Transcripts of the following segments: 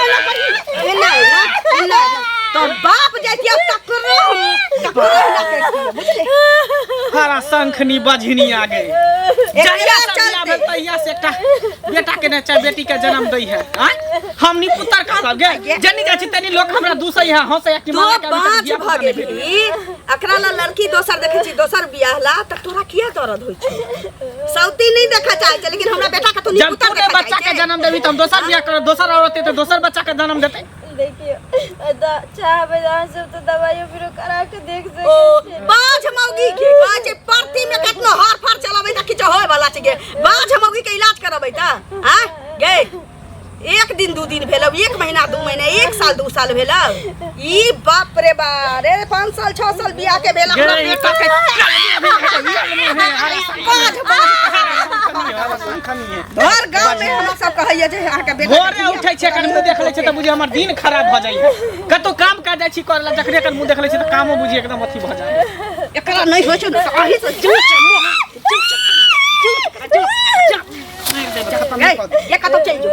एना करी एना एना एना तोर बाप जैतिया तकरो तकरो ना करतिया बुझले हरा शंखनी बझनी आ गई जहिया से बियाह भेल तहिया से एकटा बेटा के ने चाहे बेटी के जन्म दै है आँय? हम नी पुत्र कहलब गे जनी जाइ छी तनी लोक हमरा दूसै है हंसै है कि तो माला के अभी तक बाँझ धिया भऽ पुता नहि भेल। गेली एकरा ला लड़की दोसर देखै छी दोसर बियाह ला तऽ तोरा किया दर्द होइ छै सौती नहीं देखा चाहे छै लेकिन हमरा बेटा के तो जब निपुतर तोरे देखा बच्चा चाहे के छै जन्म देबी तऽ हम दोसर बियाह करब दोसर औरत तऽ दोसर बच्चा के जन्म देतै देखियौ चाहबै तऽ अहाँ सब तऽ दवाइयो बीरो करा के देख ओ सकै छियै बाझ मौगी के कहै छै परती में कतनो हर फर चलाबै तऽ किछु होय वाला छै गे बाझ मौगी के इलाज करबै तऽ आँ गे एक दिन दू दिन भेलौ एक महीना दू महीना एक साल दू साल भेलौ ई बाप रे बा रे पाँच साल छह साल बियाह के भेल हमरा गे, ई बेटा के बाझ बाझ भर गाँव में हमरा सब कहैया जे अहाँके बेटा के भोरे बियाह उठै छै एकर मुँह देख लै छै तऽ बुझियौ हमर दिन खराब भऽ जाइए कतौ काम काज जाइ छी करै लए जखने एकर मुँह देख लै छी तऽ कामो बुझियौ एकदम अथी भऽ जाइ एकरा नहि होइ छै ने तऽ अही से चुप चुप चुप चुप चुप चुप गई ये कतौ चलि जो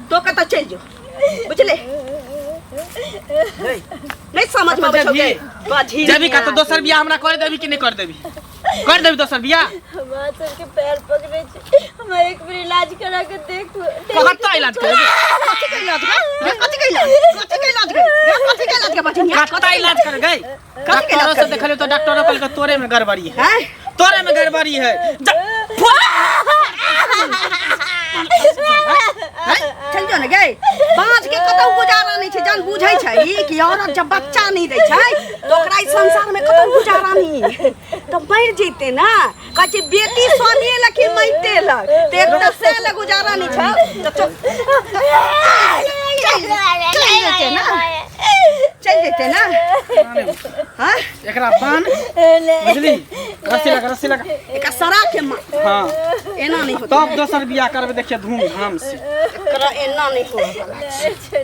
तो कतौ चलि जो बुझले गई नहीं समझ में आबै छौ गे बझी जेबी कतौ दोसर बियाह हमरा कर देबी कि नहि कर देबी कर देबी दोसर बियाह हम अहाँ सबके पैर पकड़े छी हमरा एक बेर इलाज करा के देखू कतऽ इलाज करेबी कथी के इलाज गे कथी के इलाज कथी के इलाज गे कथी के इलाज गे बझिनिया कतऽ इलाज कर गई कथी के इलाज डॉक्टरों से करबी? देखलियो तो डॉक्टरों कहलकै तोरे में गड़बड़ी है हैं तोरे में गड़बड़ी है चल जो ने गे बाँझ के कतौ गुजारा नहीं छै जान बुझै छै ई कि औरत जब बच्चा नहीं दै छै तऽ ओकरा ई संसार में कतौ गुजारा नहीं तऽ मरि जैते ना कहै छै बेटी स्वामी लग कि मरिते लग तऽ एक तऽ से लग गुजारा नहीं छै तऽ चल चल चल जेतै ना चल जेतै ना हाँ एकरा बान्ह बुझली रस्सी लगा रस्सी लगा एकरा सरा के माँ हाँ एना नहीं होता तब दोसर बियाह करबे देखिए धूमधाम से एकरा एना नहीं हुआ वाला छै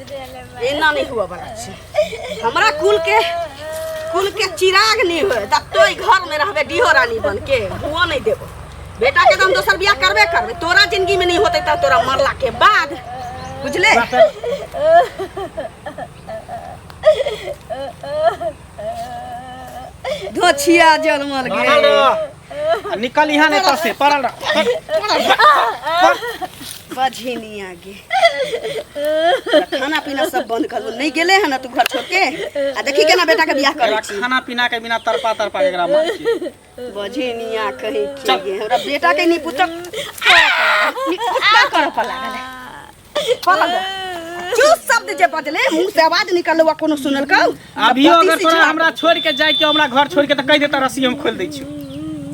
एना नहीं हुआ वाला छै हमरा कुल के चिराग नहीं होए तब तो घर में रहबे डीहो रानी बन के हुआ नहीं देबो बेटा के तो हम दोसर बियाह करबे करबे तोरा जिंदगी में नहीं होते तब तोरा मरला के बाद बुझले धोछिया जनमल पड़ल गे रह। आ निकल यहाँ नहीं तो से पड़ल रह पड़ल रह। बझिनिया गे खाना पीना सब बंद कर नहीं गेले है ना तू घर छोड़ के आ देखी केना बेटा के बियाह करै एकरा छी खाना पीना के बिना तरपा तरपा के एकरा मार के बझिनिया कहीं के गे हमरा बेटा के नहीं पुत्र कुत्ता कर पर लागल है पलग चुप शब्द जे बजले मुंह से आवाज निकल हुआ कोनो सुनल कौ अभियो अगर तोरा हमरा छोड़ के जाय के हमरा घर छोड़ के त कहि देता रस्सी हम खोल दै छियौ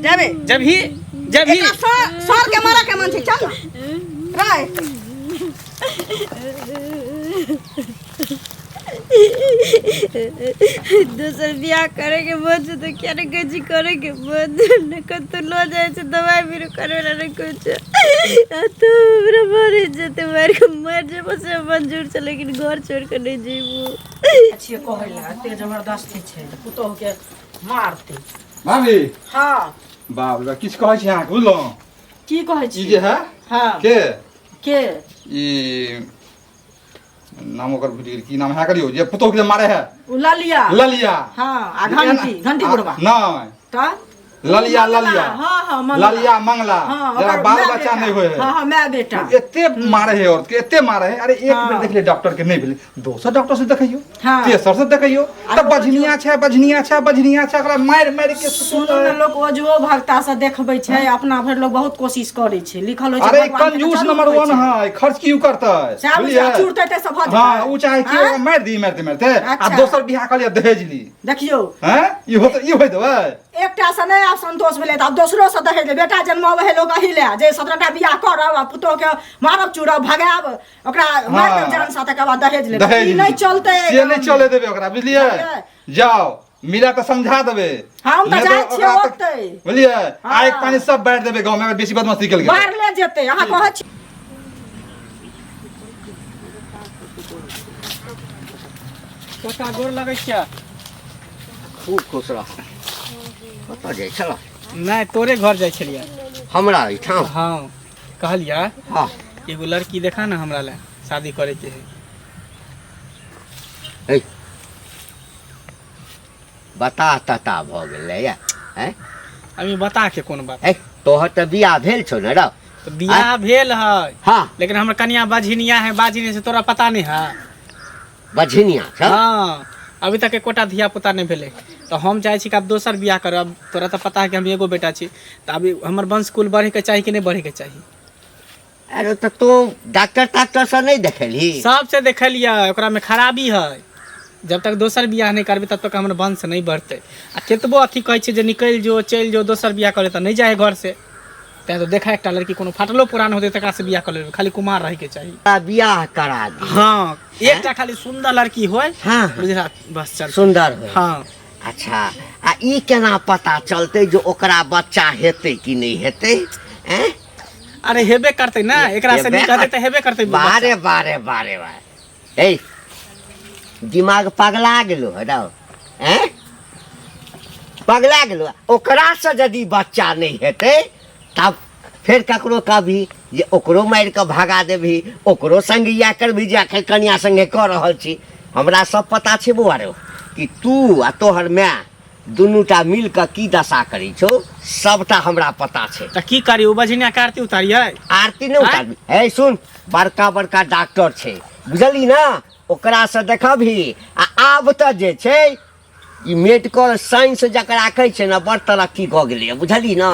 जाबे जबही जबही एकरा सर सर के मारा के मन छै चल ना राय दोसर बियाह करैके मन छै तऽ किया नहि कहै छी करैके मन नहि कतहु लऽ जाइ छै दवाइ बीरो करबै लए नहि किछु आ तू हमरा मरि जेतै मारि कऽ मरि जेबो से मंजूर छै लेकिन घर छोड़ि कऽ नहि जेबो छियै कहै लए एते जबरदस्ती छै तऽ पुतोहुके मारतै भाभी हँ बाप रे किछु कहै छी अहाँके बुझलहुँ की कहै ई छी जे है हँ के के ई नाम ओकर भूलि गेल की नाम है करियो जे पुतोह के मारे है ओ ललिया ललिया हँ आ घंटी घंटी बुढ़वा नहीं तऽ ललिया ललिया हाँ हाँ मंगला। ललिया मंगला हाँ, जरा ओकर बाल माय बच्चा बेटा। नहीं होए है हाँ हाँ माय बेटा एते मारे है औरत के एते मारे है अरे एक हाँ। बेर देखले डॉक्टर के नहीं भेलै दोसर डॉक्टर से देखैयो हाँ। तेसर से देखैयो तब बझनिया छै बझनिया छै बझनिया छै ओकरा मारि मारि के सुनू ने लोक ओझो भक्ता से देखबै छै अपना भरि लोक बहुत कोशिश करै छै लिखल होइ छै अरे भगवान के तऽ कंजूस जरूर नंबर होइ वन छै। है खर्च क्यों करतै सएह बुझियौ, बुझलियै? चूरतै तऽ सब भऽ जेतै। हाँ उ चाहे कि हाँ? ओकरा मारि दी मारिते मारिते आ अच्छा। दोसर बियाह कऽ लिअ दहेज ली देखियौ हैं इहो तऽ ई होय देबै एकटा से नहि आब संतोष भेलै तऽ आब दोसरो से दहेज लेबै। बेटा जन्माबै है लोक एही लए जे 17टा बियाह करब आ पुतोह के मारब चूरब भगायब ओकरा मारि देब जान सँ तकर बाद दहेज लेबै दहेज ई नहि चलतै से नहि चले देबै ओकरा बुझलियै बुझलियै? जाओ मिला तऽ समझा देबै हम तऽ नहि जाइ छियै ओकरा तऽ- ओतै। बुझलियै हँ। आगि पानि सब बाँटि देबै गाँवमे अगर बेसी बदमाशी केलकै तऽ। बाहर ले जेतै अहाँ कहै छी काका गोर लगै छियै खूब खुश रह कतऽ जाइ छलह नहि तोरे घर जाइ छलियै हमरा एहिठाम हँ कहलियै हँ एगो लड़की देखा ने हमरा लए शादी करैके है हे बता तता भऽ गेलै आँय? अभी बता के कोन बात? हे तोहर तऽ बियाह भेल छौ ने रौ? तऽ बियाह भेल है। हाँ। लेकिन हमर कनिया बझिनिया है, बाजिनी से तोरा पता नहीं है। बझिनिया छौ? हाँ, अभी तक एकोटा धिया पुता नहीं भेलै, तऽ हम चाहै छी कि आब दोसर बियाह करब। तोरा तऽ पता है कि हम एगो बेटा छी, तऽ अभी हमर वंश कुल बढ़ैके चाही कि नहि बढ़ैके चाही? अरे तऽ तू डॉक्टर ताक्टर से नहीं देखेलही? सबसे देखलियै, ओकरा में खराबी है। जब तक दोसर बियाह नहीं करबै तब तक हमर वंश नहीं बढ़तै। आ केतबो अथी कहै छियै जे निकलि जो, चलि जो, दोसर बियाह करे, तऽ नहीं जाइ घर से। तैं तो देखा एकटा लड़की कोनो फाटलो पुरान होतै तकरा से बियाह कर लेबै, खाली कुमार रहैके चाही। आ बियाह करा दी। हाँ, एकटा खाली सुंदर लड़की होय। हाँ। बुझला, बस चल। सुंदर होय। हाँ। अच्छा, आ ई केना पता चलतै जे ओकरा बच्चा हेतै कि नहि हेतै? ऐं? अरे हेबे करतै ना, एकरा से हेबे नीक हेतै तऽ हेबे करतै बच्चा। बारे बारे बारे बारे, ए दिमाग पगला गेलो है रौ? ऐं, पगला गेलो? ओकरा से यदि बच्चा नहि हेतै तब फेर ककरो कहबही जे ओकरो मारि कऽ भगा देबही, ओकरो संग इएह करबही जे अखन कनिया संगे कऽ रहल छी। हमरा सब पता छै बौआ रौ, कि तू आ तोहर माय दुनूटा मिल कऽ की दशा करै छौ, सबटा हमरा पता छै। तऽ की करी, ओ बझिनिया के आरती उतारियै? आरती नहि उतारबी। हे सुन, बड़का बड़का डॉक्टर छै, बुझली ना, ओकरा से देखबही। आ आब तऽ जे छै ई मेडिकल साइंस जकरा कहै छै ने, बड़ तरक्की कऽ गेलैए, बुझली ना।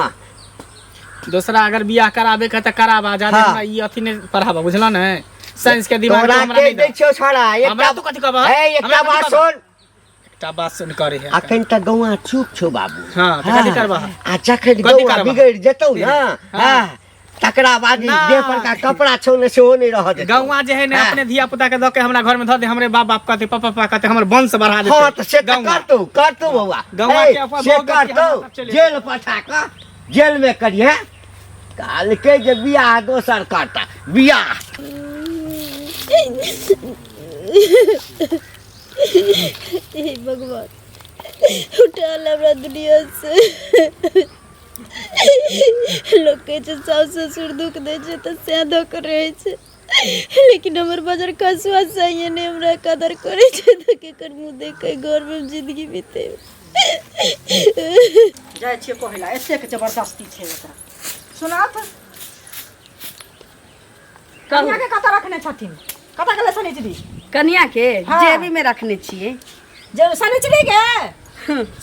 दोसरा अगर बियाह कराबे के तऽ कराबा, जादे हाँ। हमरा ई अथी नहि पढ़ाबा, बुझल ने? साइंस के दिमाग तोरा हमरा के नहि दै दऽ। छियौ छोड़ा। हमरा एकटा तू कथी कहबह? हे, एकटा हमरा कथी बात कहबह? सुन। एकटा बात सुन करे है। अखन तऽ गौआ चुप छौ बाबू। हाँ, तऽ कथी करबह? आ जखन कथी गौआ करबह? बिगड़ि जेतौ ने, हाँ। हाँ, तकरा बाद ई ना। देह पर का कपड़ा छौ ने, सेहो नहि रहऽ देतौ। गौआ जे है ने, हाँ। अपने धिया पुता के दऽ के हमरा घर में धऽ दे, हमरे बाप बाप कहते, पापा पापा कहते, हमर वंश बढ़ा देते। हाँ, तऽ से तऽ गौआ। करतौ, करतौ बौआ। गौआ हे, के अपन से भऽ गेल कि करतौ, हमरा सब चलि जेल पठा कऽ जेल में करिहे। कहलकै जे बियाह दोसर करता बियाह। हे भगवान, उठा ले हमरा दुनिया से। लोक कहै छै साउस ससुर दुख दै छै तऽ सएह दऽ कऽ रहै छै, लेकिन हमर बजर खसुआ सही नहि हमरा कदर करै छै, तऽ केकर मुँह देख कऽ घरमे जिंदगी बितेबै? जाइ छियै कहै लए, एतेक जबरदस्ती छै एकरा। सुनत कनिया के कतऽ रखने छथिन? कतऽ गेलै शनिचरी? कनिया के? हाँ। जेबी में रखने छियै। जे शनिचरी के,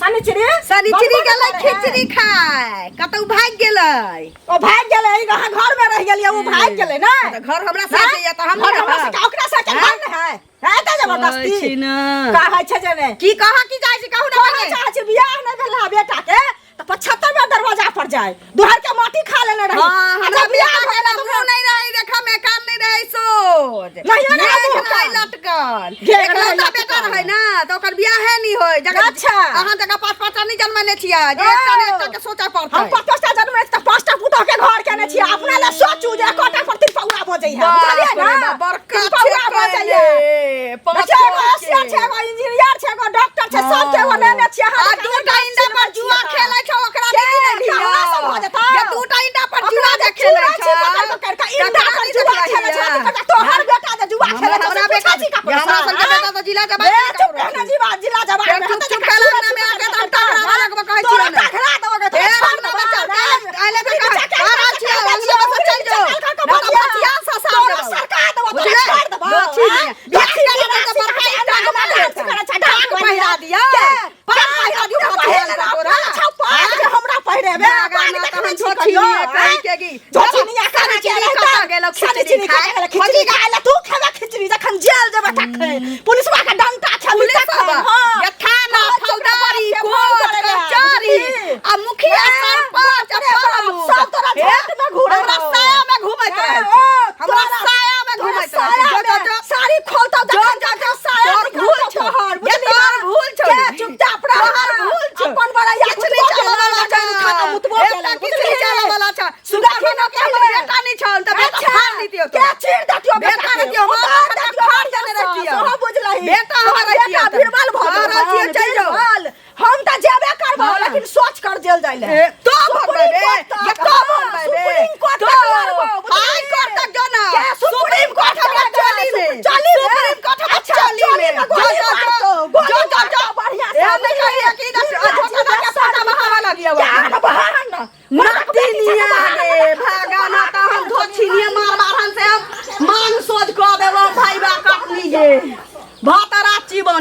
शनिचरी, शनिचरी बनबो गेलै नहि करै है। खिचड़ी खाय, कतौ भागि गेलै। ओ भागि गेलै? ई अहाँ घर में रहि गेलियै, ओ भागि गेलै ने? तऽ घर हमरा साथे यऽ तऽ हम घर नहि हमरा रहब। साथे, ओकरा साथे घर नहि है? है तऽ जबरदस्ती कहै छी ने। कहै छै जे नहि। की कह की जाइ छी, कहू ने कहै पहिने। चाहै छी, बियाह नहि भेल है बेटा के तऽ 75 बेर दरवाजा पर जाय, दुहर के माटी खा लेने रही। हाँ, हमरा अच्छा, बियाह बियाह भेल भेल तऽ मुँह नहि रहै देखऽ मे, कान नहि रहै सोझ, नहियो रहै घेघ मुँह रहै कान। लटकल। घेघ रहै एकलौता बेटा लटकल। रहै ने तऽ ओकर बियाहे नहि होय। जकर अच्छा। अहाँ जकाँ पाँच पाँचटा नहि जनमेने छियै जे एकटा ने एकटा के सोचऽ पड़तै। हम 50टा जन्म तऽ 5टा पुतोह के घर केने छियै। अपना लए सोचू जे एकोटा पर 3 पौआ बजै है, बुझलियै बाप रे ने? बाप, बड़का 3 पौआ बजै है। पाँच देखियौ, एगो के। होशियार छै, एगो इंजीनियर छै, एगो डॉक्टर छै, सबके एगो नेने छियै। आ दूटा इंडा पर जुआ खेलै छौ, ओकरा के? दीदी नहि हमरा लिअ। सब भऽ जेतौ। जे दूटा इंडा पर ओकरा जुआ जे जे खेलै चूड़ा छौ, छै पकड़ पकड़ कऽ, इंडा तकरा पर नहि जुआ देखलही खेलै छै, यऽ। अथी करता। तोहर बेटा जे जुआ खेलै छौ, हमरा से बेटा पूछै छी ककरो हमरा सँ, सनके बेटा तऽ जिला जवाब बे, नहि चुप ककरो रह ने, जीवा जिला जवाब फेर नहि चुप हेतै, चुप जकरा केलक चूड़ा ना में आके चूड़ा तऽ हम टघरा लगबऽ कहै तोरा छियौ ने। टघरा देबो गे, तोरा ए, छोड़ अंगना देबो, में चल, रे। आइले तऽ तू कह, जाके बाहर छियौ, अंगना में से चलि जो। चल, ना तऽ बचिया ससार तोरा देबौ। सरका देबो, तोरा बुझले? छोड़ देबो, दोछी आँय? नियन। बियाह दोछी करबै नियन, तऽ बड़का सिखा ईंटा के बना डाँग देतै। करै छै, डाँग डाँग पहिरा दियौ। के? पाग पहिरा दियौ, अपना बचिया पहिरे तोरा। अपना छौ पाग जे हमरा पहिरेबे, ना, पाग ना, देखने तहन छी दोछी कहियो, नियन आँय? कहि के गी। दोछी नियन कहाँ शनिचरी गेलै कतऽ तऽ? गेलौ खिचड़ी शनिचरी खाय? कतऽ गेलै खिचड़ी खाय लए? तू खेबै खिचड़ी जखन जेल जेबै तखन, पुलिसवा के डंटा खेबी पुलिस तखन। सब, हाँ। ये थाना, कहै छै ओकरा फौजदारी, बाप के फोन कोर्ट, करै लए, कचहरी, बुझली? आ मुखिया, ए, सरपंच, बाप रे बाप, प्रमुख। सब तोरा हे, झंड में घूरै हमरा हौ। साया में घूमैत ए, रहै ओ, छै। हमरा तोरा- साया में तोरा घूमैत रहै छै। साया जो, जो, में जो। साड़ी खोलतौ जो, जखन जो, तखन साया तोहर निकलतौ भूल छौ। तोहर, ये बुझली तोहर ना? भूल छौ। के चुपचाप रह। तोहर भूल छौ। अपन बड़ैया किछु नहि कुतबो चलऽ केलक, वाला जखन छै। उठा कऽ मुतबो एकटा केलक, किछु नहि बुझली? चलऽ वाला छै। सुनऽ सुनऽ ना के हमर पहिले। बेटा नहि छल तऽ बेटा अच्छा, फाड़ दितियौ के तोरा। चीर देतियौ बेटा बेटा के? रहितियौ, उतार माथा देतियौ फाड़ देने रहितियौ। सेहो बुझलही। बेटा हमर तोहर रहितियौ बेटा तऽ। बीरबल भऽ हँ, गेल रहितियौ, हन, चलि जाउ। बीरबल। हम तऽ जेबे करबौ, हँ। लेकिन सोच कर जेल जाइ ले। ए, तो सुप्रीम भगबै कोर्ट ये तक, तो हाँ, भगबै सुप्रीम कोर्ट तो तक लड़बौ, बुझलिही? हाई कोर्ट तक जो ना। के सुप्रीम कोर्ट हमरा हमरा चली में। चली में। सुप्रीम कोर्ट हमरा अच्छा, चली में। चली में जो, गोली जो, मार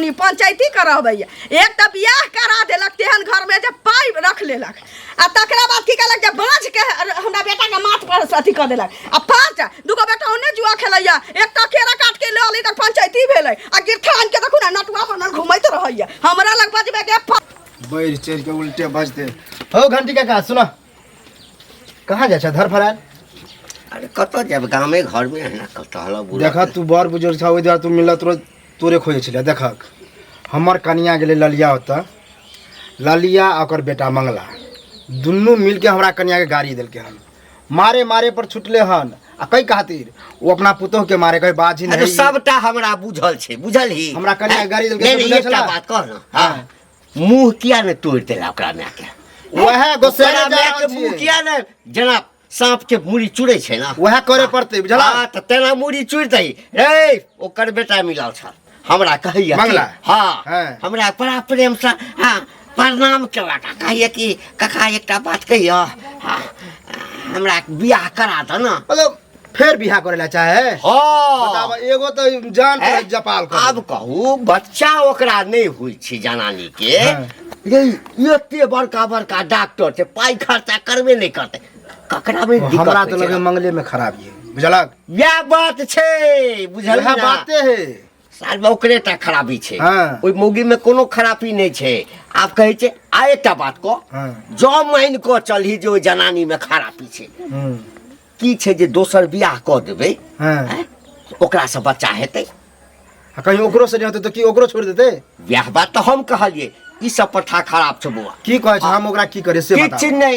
तहन ई पंचायती करबैया। एक तऽ बियाह करा देलक तेहन घरमे जे पाइ रख लेलक, आ तकरा बाद की केलक जे बाँझ के हमरा बेटा के माथ पर अथी कऽ देलक। आ पाँच दूगो बेटा ओने जुआ खेलैया, एक तऽ केरा काट के लऽ अलै तऽ पंचायती भेलै। आ गिरथान के देखू ने नटुआ बनल घुमैत रहैया, हमरा लग बजबे के बढ़ि चढ़ि के उल्टे बजते हो। घंटी काका सुन, कहाँ जाइ छ धर फरायल? अरे कतऽ जायब, गामे घरमे एहिना कतऽ हलऽ बुलऽ। देखा तू बड़ बुजुर्ग छ, ओहि दुआरे तू मिलत रोज तोरे खोजै छलै। देखक हमर कनिया गेलै ललिया ओतऽ, ललिया आ ओकर बेटा मंगला दुनू मिलके हमरा कनियाके गाड़ी देलकै हन, मारे मारे पर छुटले हन। आ कै खातिर ओ अपना पुतोह के मारे, कहे बाजी अरे नहीं। सबटा हमरा बुझल छै, बुझल ही? हमरा कनिया गाड़ी देलकै नहीं, से नहीं, बुझल एकटा छला? बात कह ना, हाँ मुंह किया ने तोड़ि देला ओकरा माय के? वएह गोस्सेले ओकरा जा माय रहल के मुंह छियै। किया ने, जेना साँप के मुड़ी चुड़ै छै ना, वएह करे पड़तै, बुझला? हाँ, तऽ तेना मुड़ी चुड़ि दही रे। ओकर बेटा मिलल छल हमरा, कहैया कि- मंगला? हाँ, हाँ। हमरा बड़ा प्रेम से हाँ प्रणाम केलक आ कहैया कि काका एकटा बात कहिया, हाँ, हमरा बियाह करा दऽ ना। मतलब फेर बियाह करे ला चाहे? हाँ। बताब, एगो तऽ जान पर जपाल कर। आब कहू, बच्चा ओकरा नहि होइ छै जनानी के। हाँ। ये एते बड़का बड़का डॉक्टर छै, पाइ खर्चा करबे नहि करतै, ककरा मे दिक्कत हमरा होइ तऽ छै? लगे मंगले में खराब ये, बुझलक? इएह बात छै, बुझल वएह ना? बाते है। साल में ओकरे टा खराबी छै। हाँ। ओहि मौगी में कोनो खराबी नहि छै। आब कहै छै, आ एकटा बात कह। हाँ। जँ मानि कऽ चलही जे ओहि जनानी में खराबी छै, की छै जे दोसर बियाह कऽ देबै? हाँ। आँय? ओकरासँ बच्चा हेतै? आ कहीं ओकरो से नहीं होतै तऽ की ओकरो छोड़ि देतै? वएह बात तऽ हम कहलियै, ई सब प्रथा खराब छै बौआ। की कहै छै, हम ओकरा की करियै से किछु बताउ। नहि,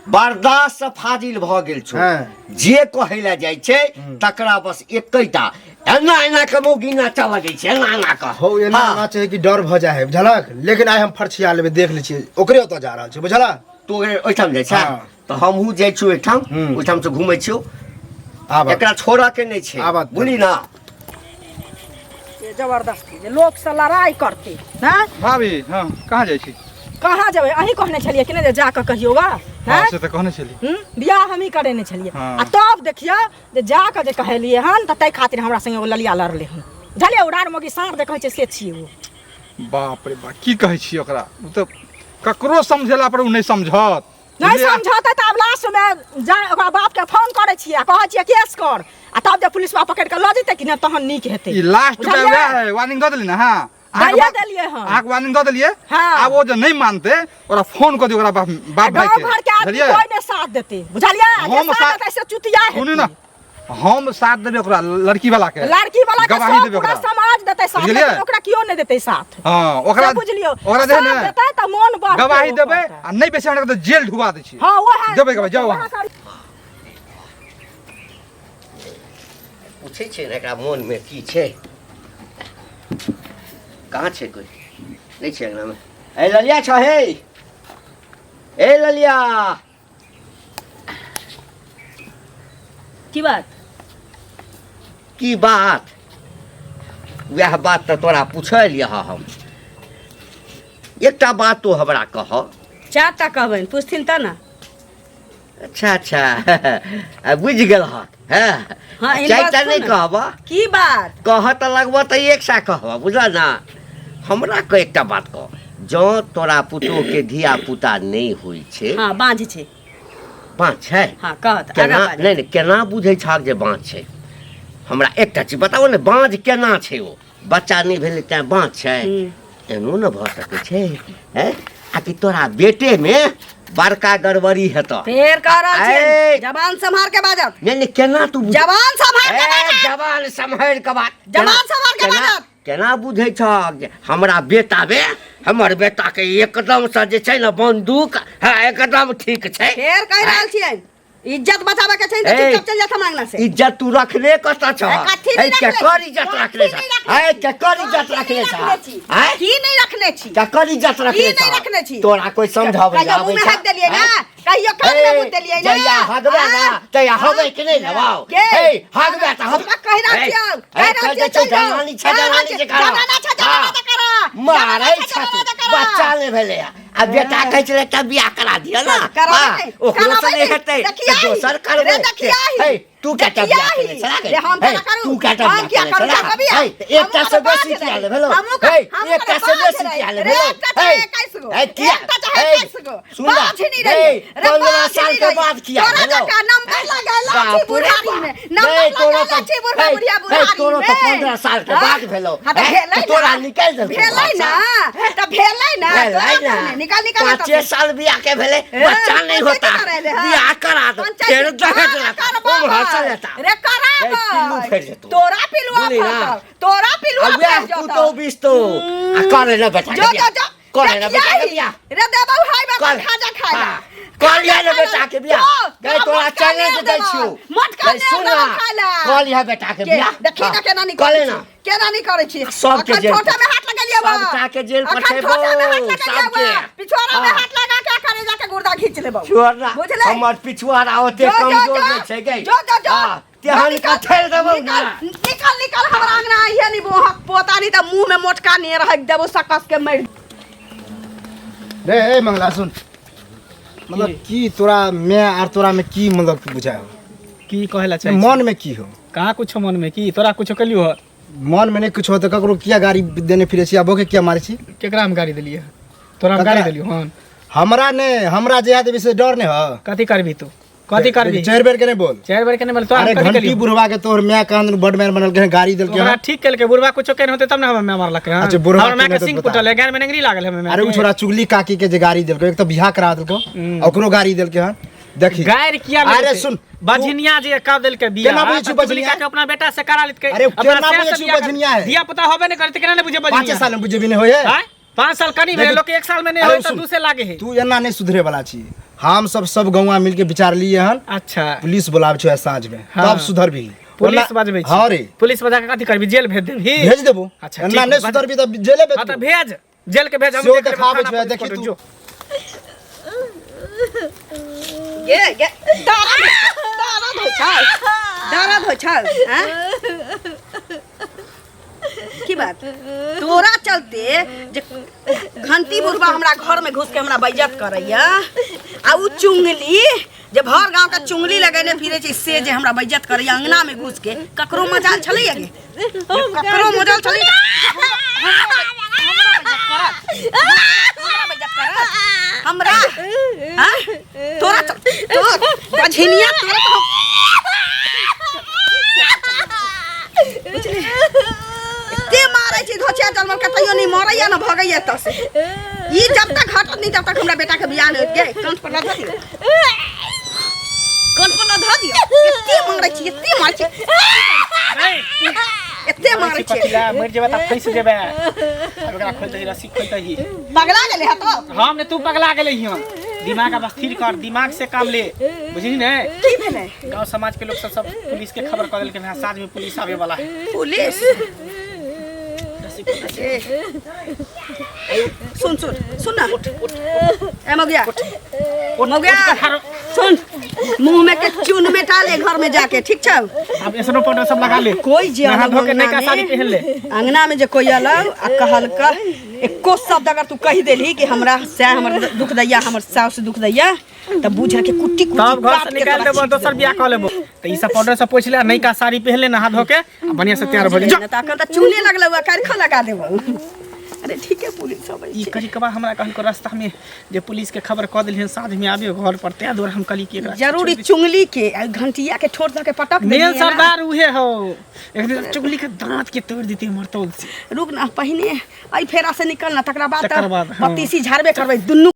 बर्दाश्त से फाजिल भऽ गेल छौ। हाँ। जे कहै लए जाइ छै तकरा बस एकेटा एना एना के मौगी नाचऽ लगै छै, एना एना के। हो एना। हाँ। नाचे है कि डर भऽ जाइ है, बुझलक? लेकिन आइ हम फरछिया लेबै, देख लै छियै, ओकरे ओतऽ जा रहल छी, बुझलक? तू ओहिठाम जाइ छै? हाँ। तऽ हमहूँ जाइ छियौ ओहिठाम। ओहिठाम से घुमै छियौ। आब एकरा छोड़ऽ के नहि छै। आब। बुझली ना? जे जबरदस्ती जे लोकसँ लड़ाइ करतै हँ। भाभी, हाँ, कहाँ जाइ छी? कहाँ जेबै? अहीं कहने छलियै कि नहि जे जा कऽ कहियौ गा? हाँ, से तऽ कहने छली। बियाह हमही करेने छलियै। हाँ। आ तब देखियौ जे जा कऽ जे कहलियै हन तऽ ताहि खातिर हमरा संगे ओ ललिया लड़लै हन, बुझलियै? ओ राड़ मौगी साँढ़ जे कहै छै से छियै ओ। बाप रे बाप, की कहै छी ओकरा, ओ तऽ ककरो समझेला पर ओ नहि समझत। नहि बुझलियै? समझतै तऽ आब लास्टमे जा ओकरा बापके फोन करै छियै आ कहै छियै केस कर, आ तब जे पुलिसवा पकड़ि कऽ लऽ जेतै कि नहि तहन नीक हेतै। ई लास्ट में बुझलियै? वएह है, वार्निंग दऽ देली ना? हाँ, अहाँके दैये बाप- देलियै हन। अहाँके वार्निंग दऽ देलियै। हाँ। आब ओ जे नहि मानतै ओकरा फोन कऽ दियौ ओकरा बाप बाप भाई गाँव के, घर के आदमी बुझलियै? कोइ नहि साथ देतै, बुझलियै? जे हम साथ देतै से चुतिया हेतै। सुनू ना, हम साथ देबै ओकरा लड़की वाला के, लड़की वाला के गवाही सब देबै पूरा ओकरा। समाज देतै साथ, बुझलियै? लेकिन ओकरा केओ नहि देतै साथ। हाँ, ओकरा से बुझलियौ? ओकरा जे साथ ने देतै तऽ मोन बढ़तै गवाही ओकर। देबै आ नहि बेसी हमरा तऽ जेल ढुबा दै छी। हाँ, ओएह देबै गवाही, जाउ ओएह अहाँ। कर- पूछै छै ने एकरा मोनमे की छै। कहाँ छै? कोइ नहि छै अंगनामे। ए ललिया छ हे, ए ललिया। की बात? की बात? वएह बात तऽ तोरा पूछल यऽ हम। एकटा बात तू हमरा कह। चार टा कहबनि, पुछथिन तऽ ने। अच्छा अच्छा, आ बुझि गेल हक। हँ। हाँ, इन चारिटा बात नहि सुन। कहबह। की बात? कह तऽ लगबह तऽ एक सा कहबह, बुझल ना? हमरा के एकटा बात कह, जँ तोरा पुतोहके धिया पुता नहि होइ छै। हाँ, बाँझ छै। बाँझ छै? हाँ, कहत केना? आगाँ बाजू। नहि नहि, केना बुझै छहक जे बाँझ छै? हमरा एकटा चीज बताबऽ ने, बाँझ केना छै? ओ बच्चा नहि भेलै तैँ बाँझ छै? एनो ने भऽ सकै छै? हैं, आ कि तोरा बेटेमे बड़का गड़बड़ी हेतऽ? फेर कह रहल ए! छियनि, जबान सम्हार के बाजत। नहि नहि, केना तू जबान सम्हार के ए, बाजत। जबान सम्हारि के बात। जबान सम्हार के केना- बाजत। केना बुझै छहक जे हमरा बेटा बे, हमर बेटा के एकदम से जे छै ने बंदूक, हाँ, एकदम ठीक छै। फेर कहि रहल छियनि, इज्जत बचाबे के छै तऽ ए! चुपचाप चलि जात हमरा अंगना से। इज्जत तू रखले कतऽ छह? ए, कथी नहि ए, रखले केकर छी? इज्जत कथी रखले छह? नहि रखले ए, छी? केकर इज्जत कथी रखले नहि छह? रखले छी? आँय? की नहि रखने छी? केकर इज्जत रखले की नहि छह? रखने छी? तोरा कोई समझाबै कहियो आबै मुँह में छह? हाथ देलियै ना? आँय? कहियो कान में मुँह देलियै ना? जहिया हगबे ना आँय? तहिया हगै के नहि लेबौ। के? ए, हगबे तऽ हम हमरा कहि रहल ए, छियौ, ए, कहि रहल कहि छियौ, दै छौ, चलि जाउ। जनानी छै, कहि रहल जनानी छियौ, छै, करा। जनाना छै, जनाना हाँ। छै, करा। मारै जनाना छै, छथि। जनाना छै, करा। करा। बच्चा नहि भेलै आ बेटा कहै छलै एकटा बियाह करा दिअ ने। कराबै हाँ, नहि, ओकरो से कराबै नहि नहि। हेतै तऽ देखियाही, दोसर रे करबै। देखियाही, हे, तू कएटा बियाह देखियाही। केने छला गे? रे हम हे, केना करू? तू कएटा हम बियाह किया केने करू? छला? जा कबिया। हे, तऽ एकटा हमहूँ से कने बेसी बाज किया रही। ले भेलौ? हमहूँ हे, हमहूँ एकटा कने से बाज बेसी रही। किया ले रे भेलौ? एकटा चाहे हे, 21 गो। हे, किया? एकटा चाहे हे, 21 गो। सुन ना, बाज नहीं हे, रही। रे 15 बाज साल नहीं के रही। बाद किया तोरा भेलौ? जकाँ नंबर लगैला छी बाप रे बुढ़ारी में। बाप। नंबर नहीं, तोरो लगैला तऽ छी बुढ़ा हे, बुढ़िया हे, बुढ़ारी तोरो तऽ में। 15 साल के हाँ? बाद भेलौ। हाँ, तऽ हे, भेलै तऽ तोरा ना। निकालि देलकौ भेलै घरसँ। ना, तऽ भेलै ना, भेलै तोरा ना। कहने, निकाल निकाल एतऽ पाँचे से। साल बियाह के भेलै, ए, बच्चा नहीं पंचायती होता, करेले, हाँ। बियाह करा दो, पंचायती फेर दहेज हाँ, लेता, करबाबै। उम्हर से लेता। रे ए, पिल्लू कराबै। फेर जेतौ। तोरा पिलुआ बुझली ना? फटल, तोरा पिलुआ आ वएह फटि जेतौ। पुतहु बिसतौ आ करे ना बेटा के जो बियाह। जो जो करे ना बेटा के देखियाही। बियाह। रे देबौ हाय बाबा कर। खाजा खाय ला। हाँ। कर लिया ना बेटा के बियाह। जो, गई तोरा तोरा मोटका चैलेंज नेर दै देबौ। छियौ। मोटका गई नेर सुन देबौ ना, खाय ला। कर लिहा बेटा के के बियाह। देखी ना हाँ, केना नहीं कर करै लेना। छी, केना नहीं करै छी। सबके अखन जेल ठोठा में हाथ लगेलियै बा। सबटा के जेल अखन पठेबौ, ठोठा में हाथ लगेलियै सबके। बा। पिछुआरा में हाँ। हाथ लगा के करेजा के गुर्दा घींच लेबौ। छोड़ ना, बुझलै? हमर पिछुआरा ओते जो, जो, कमजोर जो। नहि छै गई। जो जो जो। हाँ, तेहन निकल, कठेल देबौ ना। निकल निकल निकल हमरा अंगना आइहे नी बोहक पोता नी त मुंह में मोटका ने रह देबो सकस के मर रे ए मंगला सुन, मतलब की तोरा मैं आर तोरा में की मतलब बुझाय हो? की कहै ला चाहै मन में की हो? कहाँ कुछो मन में की तोरा कुछो कलियो हो? मन में नहीं कुछ हो तो ककरो किया गाड़ी देने फिरे छी, आबो के किया मारे छी? केकरा हम गाड़ी देलियै? तोरा हम गाड़ी देलियो हन? हमरा ने, हमरा जे आदमी से डर नहीं हो। कथी करबी तू? कथी करबी? चारि बेर के नहीं बोल। चारि बेर के नहीं बोल। तोरा अरे हम कथी घंटी कलियो? बुढ़वा के तोहर माय कान बड मैन बनल के गाड़ी देलके ओकरा हन। ठीक केलकै बुढ़वा, कुछो केने होतै तब ने हमरा माय मारलकै हन। अच्छा, बुढ़वा हमर माय केने के होतै सिंह बता। फुटल है, गान में नेंगरी लागल है हमर माय अरे उ के। छोरा चुगली काकी के जे गाड़ी देलकै, एक तऽ बियाह करा देलको, ओकरो गाड़ी देलके हन। देखी गारि किया अरे लगेतै? सुन, बझनिया जे कर देलकै बियाह, केना बुझै छी तऽ चुगली बझनिया? काकी अपना बेटा से करा लेतकै। अरे अपना केना सैर बुझै से छी बियाह कर- बझनिया है? धिया पुता होबे नहि करतै, केना नहि बुझै बझनिया? 5 साल में बुझेबी नहि होय है। आँय? 5 साल कनी भेलै, देखी- लोक 1 साल में नहि अरे होय तऽ सुन, 2 से लागे है। तू एना नहि सुधरे वाला छी। हम सब सब गौवा मिल के विचार लिए हन। अच्छा। पुलिस बोलाबै छौ साँझ में, हाँ। तब सुधरबी। पुलिस ओना- बजबै छी? हाँ रे। पुलिस बजा के कथी करबी? जेल भेज देबही? भेज देबो। अच्छा, एना ठीक, नहि बज- सुधरबी तऽ जेले भेज हाँ तऽ देबो। भेज, जेल के भेज, हम सेहो देख लेबै, देखाबै थाना छौ, पुलिस देखी पर तू। जो। गे गे दर्द दर्द होइ छै, दर्द होइ छै, हैं? की बात तोरा चलते जे घंटी बुढ़बा हमरा घर में घुस के हमरा बेइज्जत करैया, आ उ चुंगली जे भर गांव के चुंगली लगेने फिरे छै से जे हमरा बेइज्जत करैया अंगना में घुस के, ककरो मजाल छलैया गे? ककरो मजाल छलैया? हमरा बेइज्जत करत हमरा? हाँ? तोरा तो बझिनिया तोरा तो एते मारै छै धोचिया जन्मल के तैयो नहीं मरैया न भगैया एतऽ से। ई जब तक हटत नहीं तब तक हमरा बेटा के बियाह नहीं होत गे। कंठ पर लधा दियौ, कंठ पर लधा दियौ। एते मारै छी, एते मारै छी, एते मारै छी। कथी ला मरि जेबै तऽ फँसि जेबै। आब एकरा खोलि दही, रस्सी खोलि दही। पगला गेलै हँ तो? हम ने, तू पगला गेलै हन। दिमाग अब स्थिर कर, दिमाग से काम ले, बुझली ने? की भेलै? गांव समाज के लोग सब सब पुलिस के खबर कऽ देलकै हन, साँझ में पुलिस आवे वाला है। पुलिस? ए, सुन सुन सुन ना, ए मौगिया, मौगिया सुन, मुंह में के चून में डाले घर में जाके, ठीक छौ? अब एसनो पाउडर सब लगा ले। कोई जे नहा अलग धो के नयका अंगना साड़ी में- पहन ले। अंगना में जे कोई अलग आ कहलक एको शब्द अगर तू कहि देलही कि हमरा सैह हमर दुख दैया, हमर साउस दुख दैया, तब बुझ के कुट्टी कुट्टी तब घर काट से के निकाल तोरा देबो, छीट दोसर देबो। बियाह कऽ लेबो। तऽ ई सब पाउडर सब पोछि ले, नयका साड़ी पहन ले, नहा धो के आ बढ़िया से तैयार भऽ जा। तऽ अखन तऽ चूने लगलौ आ कारिखो लगा देबौ। अरे ठीक है, पुलिस अबै ई छै। करिकबा हमरा कहलको रास्ता में जे पुलिस के खबर कऽ देलियन साँझ में आबियो घर पर, तैं दुआरे हम कहली कि एकरा जरूरी चुंगली के आ घंटिया के ठोर धऽ के पटक मेन देलियै ना। सरदार उहे हो, एक दिन चुगली के दांत के तोड़ देती मरतौल से। रुक ना, पहिने एहि फेरा से निकल ना, तकरा बाद तकर बाद, हाँ। बत्तीसी झाड़बे करबै दुनू।